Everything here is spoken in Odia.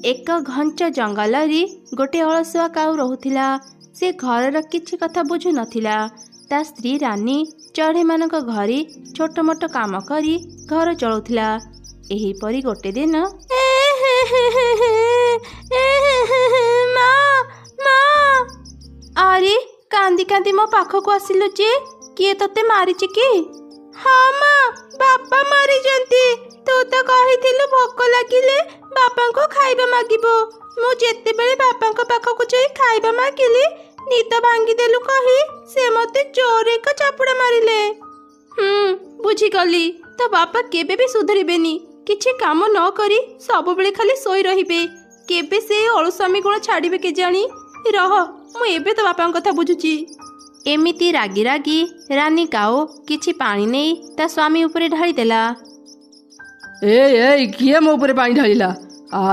ଏକ ଘଞ୍ଚ ଜଙ୍ଗଲରେ ଗୋଟେ ଅଳସୁଆ କାଉ ରହୁଥିଲା। ସେ ଘରର କିଛି କଥା ବୁଝୁ ନଥିଲା। ତା ସ୍ତ୍ରୀ ରାନୀ ଚଢ଼େଇମାନଙ୍କ ଘରେ ଛୋଟ ମୋଟ କାମ କରି ଘର ଚଳଉଥିଲା। ଏହିପରି ଗୋଟେ ଦିନ, ମା ମା, ଆରେ କାନ୍ଦି କାନ୍ଦି ମୋ ପାଖକୁ ଆସିଲୁ ଯେ, କିଏ ତତେ ମାରିଛି କି? ହଁ ମା, ବାପା ମାରିଛନ୍ତି। ତୁ ତ କହିଥିଲୁ ଭୋକ ଲାଗିଲେ ବାପାଙ୍କୁ ଖାଇବା ମାଗିବୁ। ମୁଁ ଯେତେବେଳେ ବାପାଙ୍କ ପାଖକୁ ଯାଇ ଖାଇବା ମାଗିଲି, ନିଦ ଭାଙ୍ଗିଦେଲୁ କହି ସେ ମତେ ଜୋରରେ ଏକ ଚାପୁଡ଼ା ମାରିଲେ। ହୁଁ, ବୁଝିଗଲି। ତୋ ବାପା କେବେ ବି ସୁଧରିବେନି। କିଛି କାମ ନ କରି ସବୁବେଳେ ଖାଲି ଶୋଇ ରହିବେ। କେବେ ସେ ଅଳସୁଆମି ଗୁଣ ଛାଡ଼ିବେ କେଜାଣି? ରହ, ମୁଁ ଏବେ ତୋ ବାପାଙ୍କ କଥା ବୁଝୁଛି। ଏମିତି ରାଗି ରାଗି ରାନୀ କାଉ କିଛି ପାଣି ନେଇ ତା ସ୍ୱାମୀ ଉପରେ ଢାଳିଦେଲା। ଏଇ ଏଇ, କିଏ ମୋ ଉପରେ ପାଣି ଢାଳିଲା?